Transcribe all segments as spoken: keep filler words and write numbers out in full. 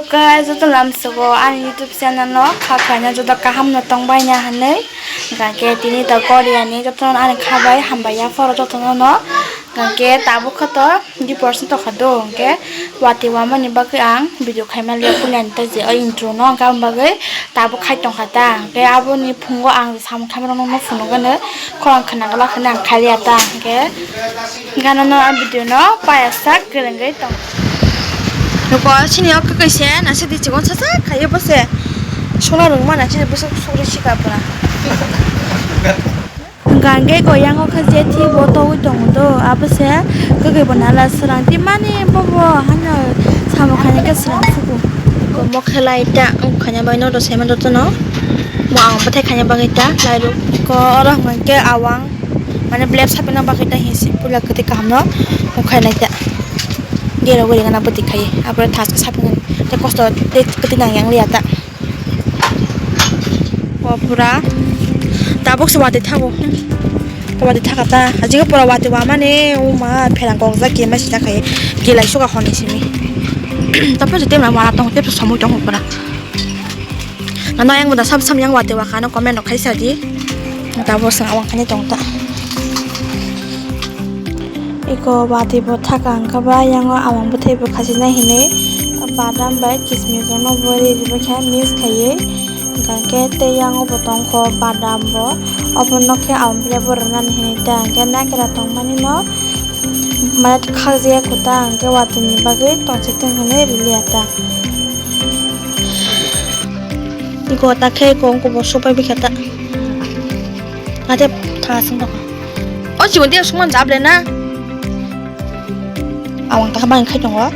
Guys, joto lamsogo ani YouTube channel no kha khlaina joto kaham no tongbaina hinwi. Hwnkhe tini to Korea ni joto no ani khabai hambai ya phoro joto no no. Hwnkhe tabuk kha to di percent to kha do hwnkhe watwi wamani bagwi ang video khaima liya puilani ta je o intro no hwnkhe aboni bagwi tabuk khai tongkha ta. Hwnkhe aboni phungo ang samung khaima rok no phunukgwno khorang khna glak hinwi ang khailiya ta hwnkhe. Gana no a video no paya sak kwrwngwi tong. Nukho sini o kwkwi se na se di chikon sa sa khayo bo se. Sona rwngma na se bwswk sugri sika pura. Gange go yango kha je thi bo towi tongo do abo se kwkwi bo nala swrang ti mani bo bo hano samo khaina khe swrang suku. Mo khelai ta wng khaina bai no do se ma do no. Mo ang bwthai khaina bagwi ta lai rw ko oro hwnkhe awang. Mane blep sapina bagwi ta hinsi puila kwtwi kaham no mokhe nai ta. Gero gori gana bwtwi khai. Apore thas khe sapina te kosto te kwtwi nang yang liya ta. O pura tabuk se watwi thago. Watwi thaka ta. Ajinga pura watwi wa mane uma pherang kok jak khe masi ta khai. Gilai suka honi simi. Tapos te ma wana tong te somoi tong pura. Ano yang boda sam sam yang watwi wa khano comment rok khai sa di. Tabuk se awang khani tong ta. Iko watwi bo thaka hwnkha ba yango awang bwthai bo khachina hinwi badam bai kismis rokno bo ri ribakha mix khaiwi. Hwnkha khe tei yango bo tongkho badam bo, obo nokhe awang bwlai bo rwnani hinwi ta hwnkhe nakira tongmani no mane khakjaya kho ta hwnkhe watwi ni bagwi tongsi thung hinwi riliya ta. Iko ta khe iko wngkhe bo sopai bikha ta. Ate thasing tong. O chibon dia sungman jable na. Awang ta bang khai tongo.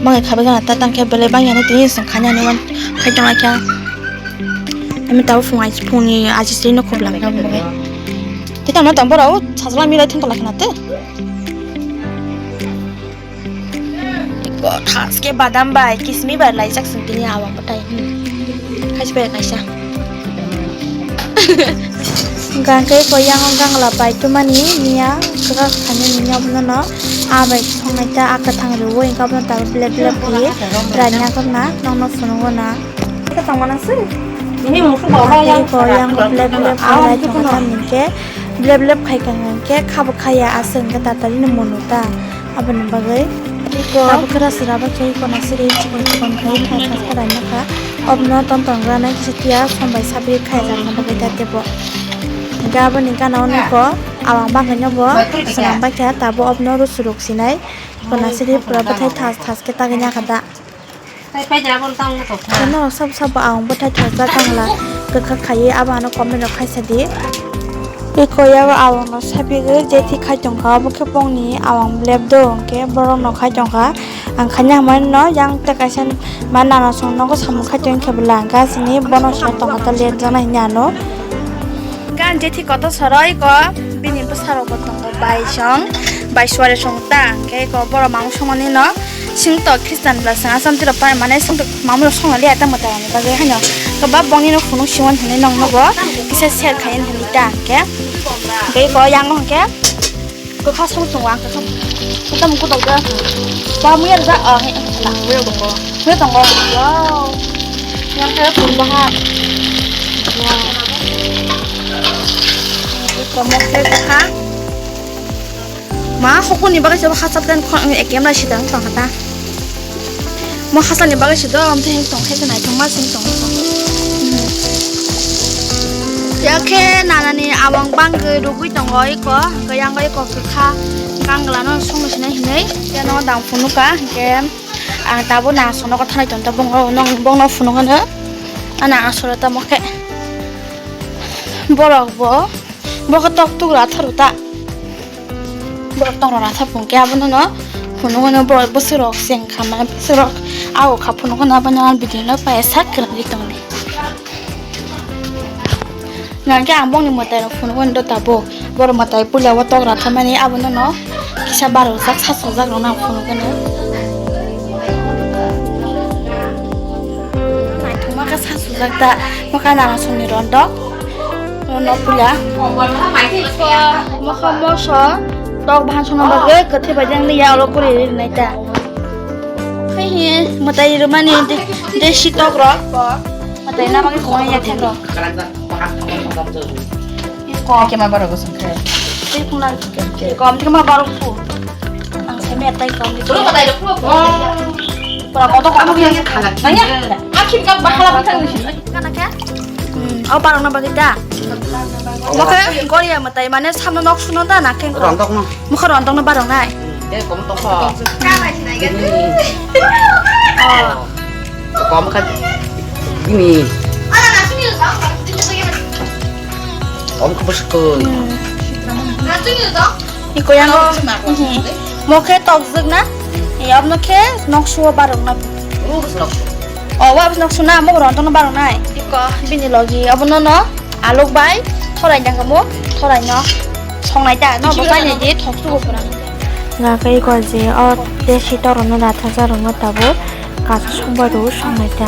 Bang khai bang ta tang khe belai bang yani tini sung khanya ni wan khai tong kya. Ami tau phung ai phung ni aji sri no khobla na mo. Tita no tang bora o sajla milai thang tola khna te. Iko thaske badam bai kismi bai laijak sing tini awang bwtai. Kaisa bai kaisa. Gangkai ko yang gangla bai tumani niya kwrak thani niya bono no abai songnai ta akathang rwo ingka bono ta blep blep ki ranya korna nongno phunukgo na. Tei ko yang blep blep khailai tongkha tamni khe blep blep khaikha hwnkhe khabo khaiya aswk hwnkhe tatari no mono ta aboni bagwi. Tabuk khe rasi raba khe iko nasiri chikon chikon khe kha kha kha raina kha. Obno tom tom gana kisa tiya som bai sabri khaijakna bagwi ta tebo. Hwnkhe aboni gana o nukho awang bagwi no bo swnam bai kha tabo obno rusu ruk sinai iko nasiri pura bwthai thas thas khe tagwi nakha da. Norok sabo sabo awang bwthai thajak gangla kwkhak khaiwi abo ano comment rok khaisa di. Iko yago awang no sapigwi jethi khai tongkha obo khe bongni awang blep do hwnkhe borok no khai tongkha ang khaina hamani no yang tei kaisa ma nana song nogo samung khai tongkhe bwla hwnkhe asini bono se tongkha ta len jaknai hinwi ano. Gan jethi kotor soro iko bini bwsarok bo tongo bai song bai suare song ta hwnkhe iko borok mangso mani no. Singto Khristan bwla chwng Assam tirok pai mane singto mamui rok songna liya ta mwtai rokni bagwi haino kwbang bongni no phunuk siwan hinwi nong nogo kisa share khai hinwi ta hwnkhe hwnkhe iko yango hwnkhe kwkha song tongo ang kwkha kwkha mung kutok da ba muya da o he la muya tongo muya tongo wow yang khe phun baha wow iko mokhe kwkha. Ma hokoni bagwi se hachal kan khon ekem lai sidang tong kha ta. Mo hachal ni bagwi se do am theng tong khe nai tong ma sing tong. Ya khe nana ni awang bangwi rugwi tongo iko hwnkhe yang bai iko kwkha kangla no song sinai hinwi ya no dang phunuk kha hwnkhe ang tabuk na sono kha thanai tong ta bongno bongno phunuk ano ana asoro tamo khe borok bo bo khe tok tuk ra tharu ta. Borok tongrok rathap hwnkhe abono no phunukgwino borok bwswkrok cheng kha mane bwswkrok ago kha phunukgwino abono ang video no paiya sak kwrwngwi tongdi. Hwnkhe ang bongni mwtairok phunukgwino do tabuk borok mwtai puila o tok rathapmani abono no kisa barojak sachojak rokno ang phunukgwino. Naithokma khe sachojak ta mokha nana songni rondok. Ono puila. Mokha moso tok bahan songna bagwi kwthwi bai jang liya olo kuri rinai ta. Hai hi mwtai rwmani tei Desi tok rok. Matai na bagwi kuai ya thek rok. Ko ke ma baro gosong khe. Tei phung lang. Ko am ma baro phu. Ang semi atai ko. Pura koto ko. Nanya. Akhir ka bahala bithang. Kana khe? Hmm, oh, barokna bagwi da? Mokhe goriya mwtai, mane samno nok suno da na khe? Rondokno. Mokhe rondokno baroknai? Eh, kom tokha. Oh. Kom kha. Ini. Kom kha bwskui. Hmm. Iko yang. Mokhe tokjwk na? Yabno khe nok suo barokna. Oh, wabs nok suna, amo rong tongno barong nai. Iko, bini logi, abono no, alok bai, thorai jang kamo, thorai no, songnai ta, no, bo bai nai di, thok tu bo pura. Nga khe iko je, o, desi torok no, datha jarok no tabo, kaisa songbai rw songnai ta.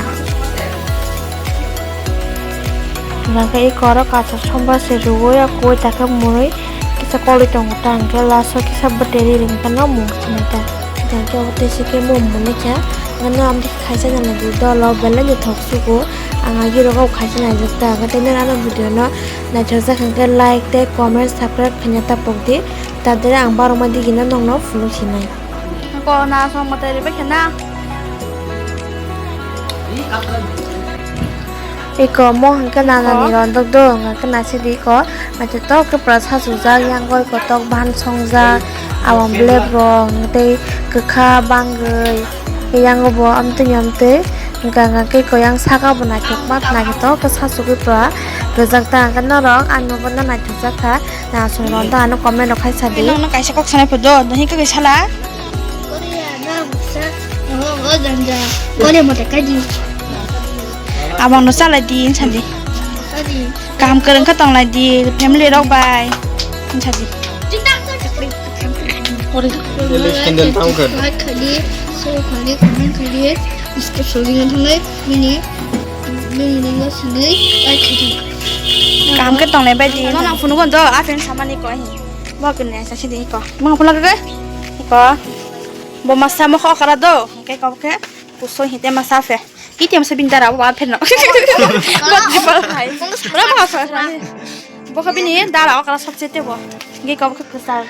Nga khe iko oro kaisa songbai se rw ya, koi ta khe mui, kisa koloi tongo ta, hingke last o kisa bwtwi ri ri hingke no mung sinai ta. Hingke obo tei se khe mung muni kha, hingke no amtwi. Khaisa nang di dolo belai ni thok sugo. Ang agi rogo khaisa naijak ta, hwnkhe tei nang ano video no naithok jak hwnkhe like tei comment subscribe khaina ta pok di. Tadere ang baroma digi no nongno phunuk sinai. Ko na song mate ribe khena. Iko mo hwnkhe nana ni rondok do, hwnkhe nasi di iko. Naithotok khe pura sachukjak, yang goi kotok bahan songjak, awang blep rok, tei kwkha bangwi, yang bo amtwi amtwi, hwnkha hwnkha khe koyang saka bo naithokma naithotok khe sachugwi pura rijak ta. Hwnkhe norok ang nugo no naithokjak kha, na aswk rok do ano comment rok khai sadi. Nokno kaisa kok sanai photo, do hwnkhe khe sala. Korea na buksa, oh, oh, janja. Korea mo tekai di. Abang no salai di, sadi. Sadi. Kaham kwrwng khe tonglai di, family rok bai. Wngsa di. Like khaidi, share khaidi, comment khaidi, subscribe khaidi, nini, nini, nini, like khaidi. Kaham khe tonglai bai di. Nang phunuk on do, a friend samani ko hi. Bo kene sa sidi ko. Mang phunuk ke? Ko. Bo masa mo kho kara do. Ke ko ke. Kuso hite masa fe. Iti am sabin dara wa phen no. Bo di pal hai. Ora ma fa. Bo ka bini dara wa kala sabse te bo. Nge ko ka kwsar.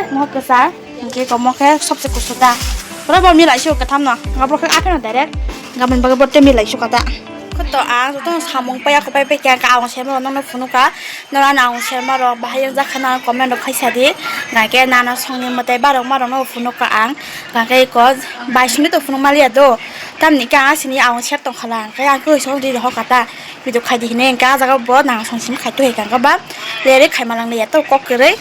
Mo kwsar. Nge ko mo khe sabse kusuda. Ora bo milai shu katham no. Nga bo khe aphen no direct. Nga man baga bo te milai shu kata. Kho to ang to samung paya ko pai pe kya ka ang sem no no phunu ka. Nora na ang sem ro bahai jak khana comment ro khaisa di. Nga ke nana songni mote barok marok no phunu ka ang. Nga ke ko bai simi to phunu maliya do. Tamni khe ang asini ang sep tong khala, hwnkhe ang khe song di rohor kha ta, video khai di hinwi hwnkhe ah jaga bo nang song simi khai tong kha hwnkhe ba leri khai ma lang ya to kok kwrwi.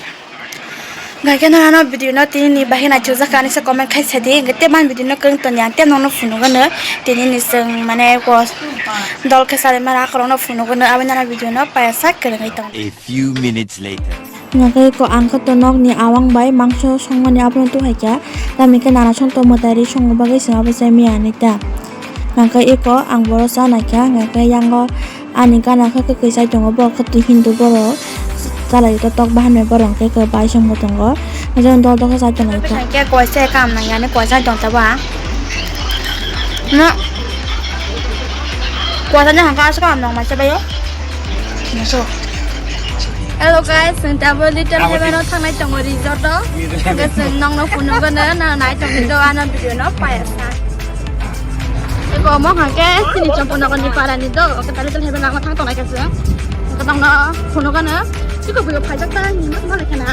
Hwnkhe nang ano video no tini ni bahai naithok jak kha, ani se comment khai sa di, hwnkhe tei man video no kwrwng tong ya, tei nokno phunuk gano tini ni chwng mane ko dol khe salai mani akhorok no phunuk gano, aboni ano video no paya sak kwrwngwi tong. A few minutes later. Hingkhe eko ang khe to nokni awang bai mangso songmani abono tuhaikha, tamni khe nana songto mwtai ri songma bagwi se abo se miya hinwi ta. Hingkhe eko ang boro cha naikha, hingkhe yango ani gana khe kwkwi chai tongo, borok khe twi Hindu borok chalai to tok bahan bai borok hingkhe eko bai songbo tongo, hingkhe dol dol khe chai tongo. Hingkhe koi se kam nang yani koi chai tong ta ba. No. Koi chai nang kha aswk kam nang ma se bai o. Muso. Hello guys, chwng tabuk Little Heaven o thangnai tongo resort o. Hwnkhe chwng nokno phunukgwno, no nai tongdi do ano video no payasa. Eko omo hwnkhe chini Champanagar ni para ni do, oke ta Little Heaven o thang tongnai khe chwng. Hwnkhe nokno phunukgwno, chikon buino phaijak ta hinwi ma khna.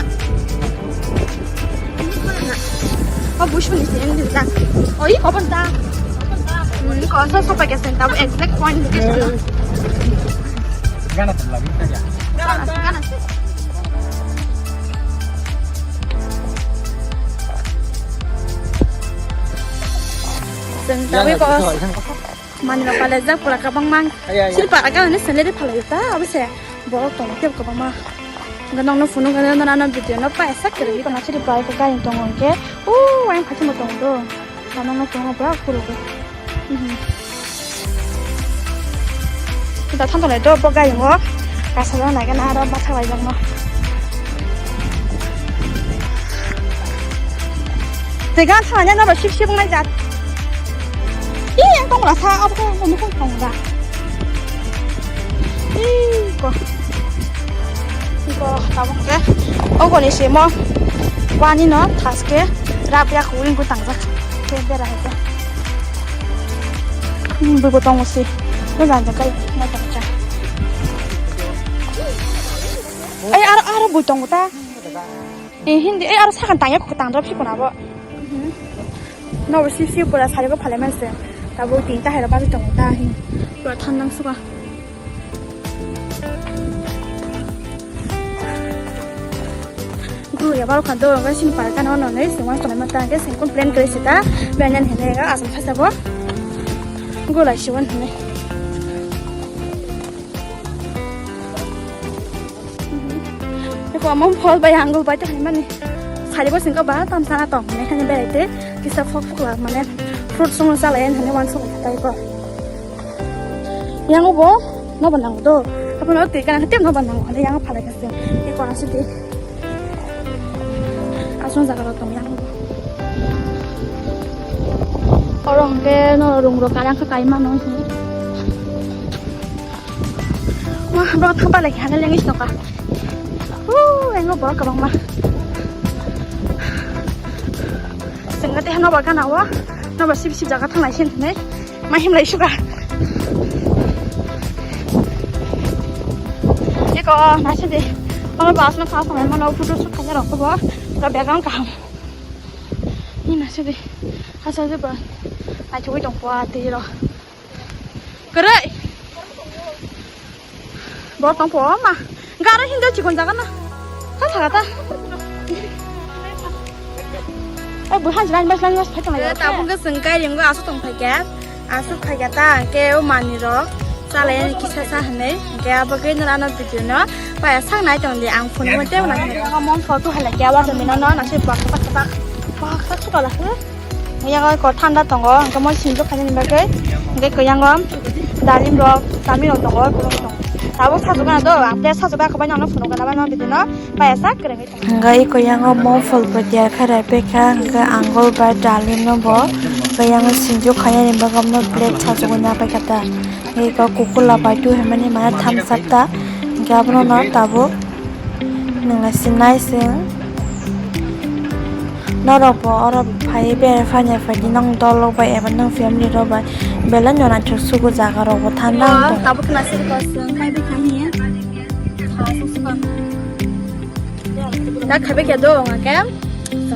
O busu ni sini ni ta. O i open ta. Hmm, ko sa sa pa kesen ta exact point ni kesen. Gana tu lagi ta ya. Gana, gana. Sen ta wi ko. Mani rok palai jak pura kabang mang. Sini para ka ni salary palai ta abise. Borok tongo tebo kwbangma. Hwnkhe nokno phunukgwno, nokno ano video no paisa kwrwi. Kono chiri pai khe gari tongo hwnkhe, o ayang phaikhe bo tongo do. Nokno phunukgwno pura khurugwi. Mhm. Da thanto lai do bo gari o. Kasalo naikhe na aro bathak laijakno. Tei gan thangna noro sip sip wngnai jat. Ih, yang tong rasa, abo khe Tong da. Ih, ko. Ih, ko, tabuk ke. Ogo ni simo. Wani no, thaske. Rabia kuring ko tangjak. Ke bera hai ke. Hmm, bugo tongo si. Ko janja kai, na tangcha. Ai, aro, aro bui tongo ta. Eh, hindi, eh, aro sakan tangya ko tangdra phikona bo. Mhm. No, si, si, pura sari ko phale manse. Tabo tin ta hero babi tongo ta hin. Pura thandang suka. Guru ya baru kan do, kan sini para kan ono nei, semua tolai mata, kan sini kon plan kere sita, banyan hene ga, asam khasa bo. Guru lai siwan hene. Eko among phol bai angle bai to hai mani. Sari bo singko ba tam sana tong ne khani berai te kisa phok phok la mane fruit song sa lai ne wan song ta ko. Yang bo no ba nang do. Apa no te kana tem no ba nang ne yang phalai ka se. Eko asu te. Asong jaga ro tong yang. Oro hwnkhe no rung ro karang kha kai mano. Wah, bro, thang pala khe hana lengis noka. Hu, engo bo kabang ma. Sengga te hano ba gana wa. No ba sip sip jaga thang lai sin ne. Ma him lai suka. Eko, na se de. Ono ba asno kha kha mano photo shoot kha ro ko bo. Ro background kaham. Ni na se de. Asa de ba. Ai thoi tong kwa te ro. Kwrwi. Bo tong po ma. Garo hindo chikon jaga na. Tha tha ta. Ai bo han jlan bas lan bas phai tong. Tabung ke sengkai ringo asu tong phai kya. Asu phai kya ta ke o mani ro. Chalai ni kisa sa hwnwi. Ke abo ke nara no video no. Paya sak nai tong di ang phone mo te na. Mom photo hala kya wa to mino no na se bak bak bak. Bak sak su kala. Yang ko thanda tongo, hingke mo sinjo khainani bagwi, hingke kuyang o dalim rok, tami rok tongo, borok rok tongo. Tabuk sajwk gana do, ang te sajwk bai khabai nangno phunuk gana bai nang bidino, bai asa kwrwngwi tongo. Hingke kuyang o mo phol bo tiyar khe rai pekha, hingke angul bai dalim no bo, kuyang o sinjo khainani bagwi no plate sajwk gana pai kha ta. Hingke kukula bai tu himani mane thamsak ta, hingke abono no tabuk. Nwnglai sinai se. Norok bo oro phai bere phanya phaidi nang dol rok bai eba nang family rok bai belai no naithok sugu jaga rok bo thanda wng tong. Tabuk khna sir ko sung khai bi khai hiya. Kha suk suk ko. Da khabe khe do nga ke.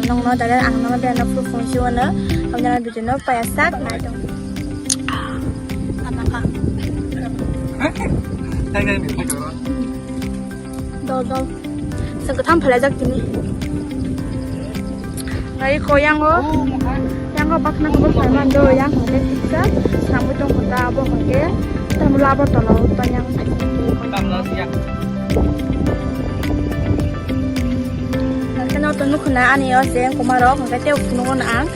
Nong no dare ang no bere no phuru phone si wano. Hamya na video no paya sak nai tong. Ana ka. Dol dol. Sa kwtham phalajak tini. Ngai ko yango. Yango bakna ko phalma do yang hade tiksa. Samui tong kota abo hade. Tamula abo tola utan yang. Nang khe no to nukhuna ani o se komarok hingke tei phunukgo ang.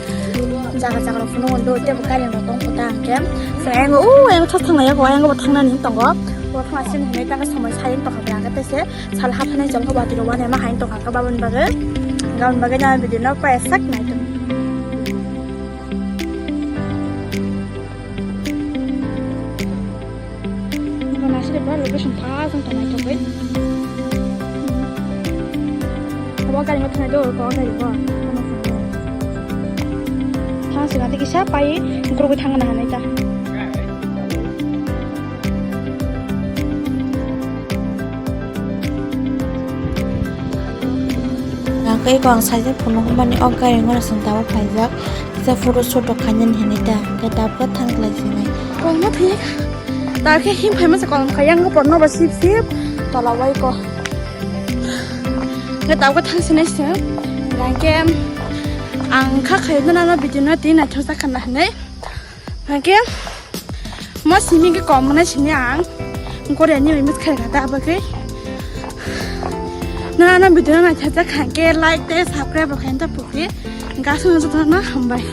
Jaga jaga rok phunukgo do tei bo gari rok tong kota hingke. Sa yango u yango thang thang layo ko yango bo thangnani tongo. Bo thangna sini hinwi tangka somoi sai tongkha bwlangkhe tei se. Sal haphainai chwng khe watwi rok uanama hai tongkha khe baboni bagwi. Gaboni bagwi nang video no paya sak nai tong. Gana side pura location tha jang tongnai tongwi. Abo gari ma thangnai do ko gari ko. Thang sina tiki sa pai gurugwi thangna hanai ta. Nangkhe eko ang saijak phunuk hwnmani o gari ngora chwng tabuk phaijak. Kisa photo shoot rok khainani hinwi ta hwnkhe tabukhe thang khlai sinai. Kolma thangya. Tabukhe him phaima se kolom khai yang borno ba sip sip tola wai ko. Hwnkhe tabukhe thang sinai se. Hwnkhe ang kha khai nana video no twi naithok jak khana hinwi. Hwnkhe mo simi khe kom mwnai sini ang Korea ni bai masa khaikha ta bagwi. Nana video no naithajak kha khe like tei subscribe rok khaina ta pukri. Gasung jotono hambai.